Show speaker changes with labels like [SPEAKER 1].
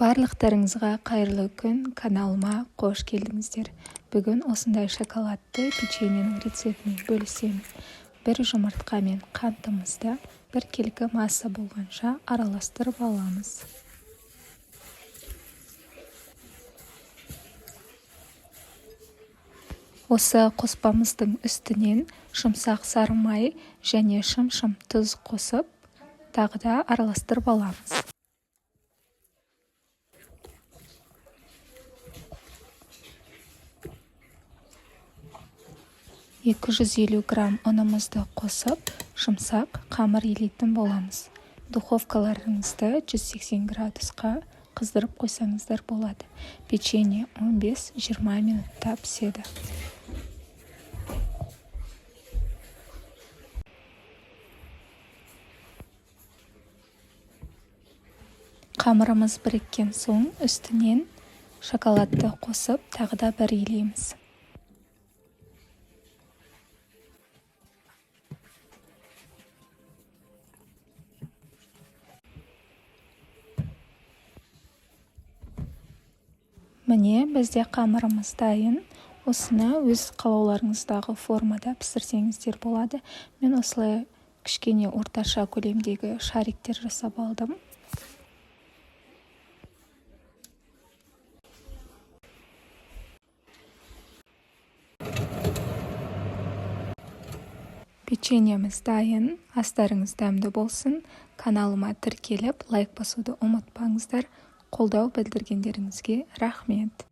[SPEAKER 1] Барлықтарыңызға қайырлы күн! Каналыма қош келдіңіздер! Бүгін осындай шоколадты печеньенің рецептімен бөлісемін. Бір жұмыртқа мен қантымызды біркелкі масса болғанша араластырып аламыз. Осы қоспамыздың үстінен жұмсақ сары май және шым-шым тұз қосып, тағы да араластырып аламыз. 250 грамм ұнымызды қосып, жұмсақ қамыр илейтін боламыз. Духовкаларыңызды 180 градусқа қыздырып қойсаңыздар болады. Печенье 15-20 минутта піседі. Қамырымыз біріккен соң, үстінен шоколадты қосып, тағы да бір илейміз. Міне, бізде қамырымыз дайын. Осыны өз қалауларыңыздағы формада пісірсеңіздер болады. Мен осылай кішкене орташа көлемдегі шариктер жасап алдым. Печеньеміз дайын. Астарыңыз дәмді болсын! Каналыма тіркеліп, лайк басуды ұмытпаңыздар. Қолдау білдіргендеріңізге рахмет!